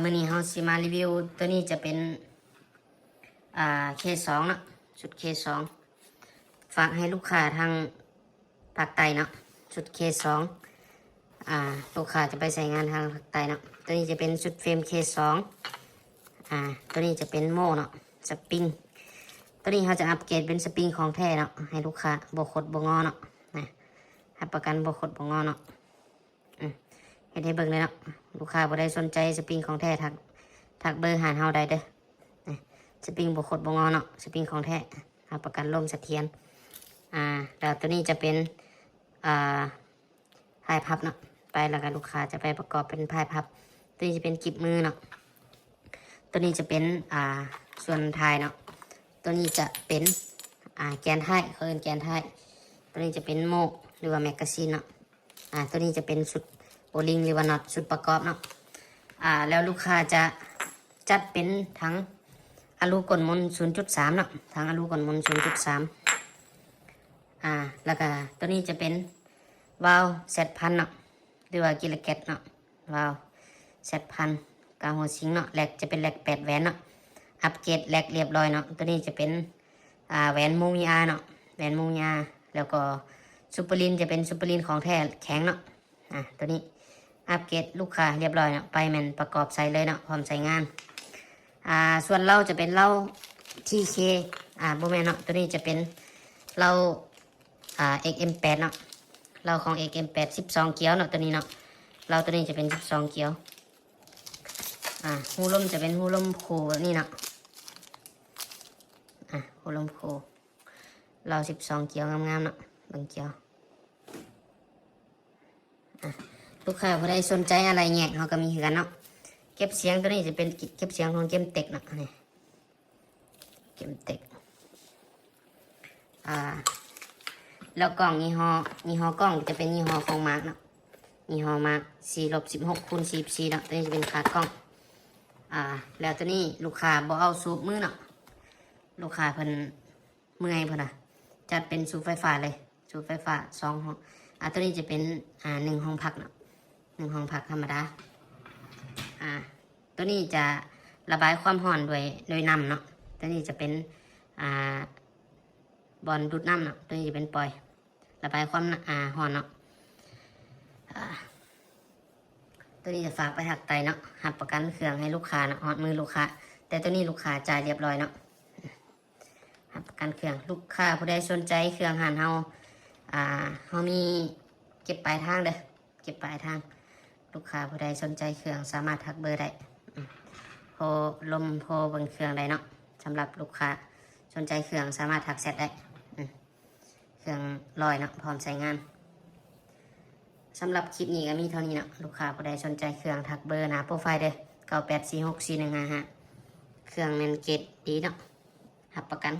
ມື້ນີ້ເຮົາຊິມາຣີວິວ ໂຕນີ້ຈະເປັນ ອ່າ ເຄສອງເນາະ ຊຸດເຄສອງ ຝາກໃຫ້ລູກຄ້າທາງພາກໃຕ້ເນາະ ຊຸດເຄສອງ ອ່າ ລູກຄ້າຈະໄປໃຊ້ງານທາງພາກໃຕ້ເນາະ. ໂຕນີ້ຈະເປັນຊຸດເຟຣມເຄສອງ ອ່າ ໂຕນີ້ຈະເປັນໂມ່ເນາະ ສະປຣິງ ໂຕນີ້ເຮົາຈະອັບເກຣດເປັນສະປຣິງຂອງແທ້ເນາະ ໃຫ້ລູກຄ້າບໍ່ຄົດບໍ່ງໍເນາະ ນະ ຮັບປະກັນບໍ່ຄົດບໍ່ງໍເນາະ. ອືມ ເຮັດໃຫ້ເບິ່ງເລີຍເນາະ ລູກຄ້າຜູ້ໃດສົນໃຈສະປຣິງຂອງແທ້ ທັກ ທັກເບີຮ້ານເຮົາໄດ້ເດີ. ນີ້ ສະປຣິງບໍ່ຄົດບໍ່ງໍເນາະ ສະປຣິງຂອງແທ້ ຮັບປະກັນລົມສະຖຽນ. ອ່າ ແລ້ວໂຕນີ້ຈະເປັນ ອ່າ ພາຍພັບເນາະ ໄປແລ້ວກໍລູກຄ້າຈະໄປປະກອບເປັນພາຍພັບ. ໂຕນີ້ຈະເປັນກິບມືເນາະ ໂຕນີ້ຈະເປັນ ອ່າ ສ່ວນທ້າຍເນາະ ໂຕນີ້ຈະເປັນ ອ່າ ແກນທ້າຍ ເຂົາເອີ້ນແກນທ້າຍ. ໂຕນີ້ຈະເປັນໂມ່ ຫຼືວ່າແມັກກາຊີນເນາະ. ອ່າ ໂຕນີ້ຈະເປັນຊຸດໂອລິງ ຫຼືວ່ານັອດ ຊຸດປະກອບເນາະ. ອ່າ ແລ້ວລູກຄ້າຈະຈັດເປັນຖັງອາລູກົ້ນໝຸນ ສູນຈຸດສາມເນາະ ຖັງອາລູກົ້ນໝຸນ ສູນຈຸດສາມ. ອ່າ ແລ້ວກະໂຕນີ້ຈະເປັນວາວແຊັດພັນເນາະ ຫຼືວ່າກິລາແກັດເນາະ ວາວແຊັດພັນ ກາຫົວຊິງເນາະ. ແລັກຈະເປັນແລັກແປດແຫວນເນາະ ອັບເກຣດແລັກລຽບຮ້ອຍເນາະ. ໂຕນີ້ຈະເປັນ ອ່າ ແຫວນມູງຍາເນາະ ແຫວນມູງຍາ. ແລ້ວກໍຊຸບເປີລິນຈະເປັນຊຸບເປີລິນຂອງແທ້ແຂງເນາະ. ອ່າ ໂຕນີ້ອັບເກຣດລູກຄ້າລຽບຮ້ອຍເນາະ ໄປແມ່ນປະກອບໃສ່ເລີຍເນາະ ພ້ອມໃຊ້ງານ. ອ່າ ສ່ວນເລົາຈະເປັນເລົາທີເຄ ອ່າ ບໍ່ແມ່ນເນາະ ໂຕນີ້ຈະເປັນເລົາ ອ່າ ເອັກເອັມແປດເນາະ ເລົາຂອງເອັກເອັມແປດ ສິບສອງກຽວເນາະ ໂຕນີ້ເນາະ. ເລົາໂຕນີ້ຈະເປັນສິບສອງກຽວ. ອ່າ ຮູລົມຈະເປັນຮູລົມຄູ່ແບບນີ້ເນາະ ອ່າ ຮູລົມຄູ່ ເລົາສິບສອງກຽວງາມໆເນາະ ເບິ່ງກຽວ. ອ່າ ລູກຄ້າຜູ້ໃດສົນໃຈອາໄຫຼ່ແຍກ ເຮົາກໍມີຄືກັນເນາະ ເກັບສຽງ ໂຕນີ້ຈະເປັນເກັບສຽງຂອງເກມເຕັກເນາະ ນີ້ ເກມເຕັກ. ອ່າ ແລ້ວກ້ອງຍີ່ຫໍ້ ຍີ່ຫໍ້ກ້ອງຈະເປັນຍີ່ຫໍ້ຂອງມາກເນາະ ຍີ່ຫໍ້ມາກ ສີ່ລົບສິບຫົກຄູນສີ່ສິບສີ່ເນາະ. ໂຕນີ້ຈະເປັນຂາກ້ອງ. ອ່າ ແລ້ວໂຕນີ້ລູກຄ້າບໍ່ເອົາສູບມືເນາະ ລູກຄ້າເພິ່ນເມື່ອຍເພິ່ນວ່າ ຈັດເປັນສູບໄຟຟ້າເລີຍ ສູບໄຟຟ້າສອງຫ້ອງ. ອ່າ ໂຕນີ້ຈະເປັນ ອ່າ ໜຶ່ງຫ້ອງພັກເນາະ ໜຶ່ງຫ້ອງພັກທຳມະດາ. ອ່າ ໂຕນີ້ຈະລະບາຍຄວາມຮ້ອນດ້ວຍ ດ້ວຍນ້ຳເນາະ. ໂຕນີ້ຈະເປັນ ອ່າ ບ່ອນດູດນ້ຳເນາະ ໂຕນີ້ຈະເປັນປ່ອຍລະບາຍຄວາມ ອ່າ ຮ້ອນເນາະ. ອ່າ ໂຕນີ້ຈະຝາກໄປພາກໃຕ້ເນາະ ຮັບປະກັນເຄື່ອງໃຫ້ລູກຄ້າເນາະ ຮອດມືລູກຄ້າ. ແຕ່ໂຕນີ້ລູກຄ້າຈ່າຍລຽບຮ້ອຍເນາະ ຮັບປະກັນເຄື່ອງ. ລູກຄ້າຜູ້ໃດສົນໃຈເຄື່ອງຮ້ານເຮົາ ອ່າ ເຮົາມີເກັບປາຍທາງເດີ ເກັບປາຍທາງ. ລູກຄ້າຜູ້ໃດສົນໃຈເຄື່ອງສາມາດທັກເບີໄດ້ ໂທລົມໂທເບິ່ງເຄື່ອງໄດ້ເນາະ. ສຳລັບລູກຄ້າສົນໃຈເຄື່ອງສາມາດທັກແຊັດໄດ້ ເຄື່ອງລອຍເນາະ ພ້ອມໃຊ້ງານ. ສຳລັບຄລິບນີ້ກໍມີເທົ່ານີ້ເນາະ ລູກຄ້າຜູ້ໃດສົນໃຈເຄື່ອງທັກເບີໜ້າໂປຣໄຟເດີ ເກົ້າແປດສີ່ຫົກສີ່ໜຶ່ງຫ້າຫ້າ. ເຄື່ອງແມ່ນເກຣດດີເນາະ ຮັບປະກັນ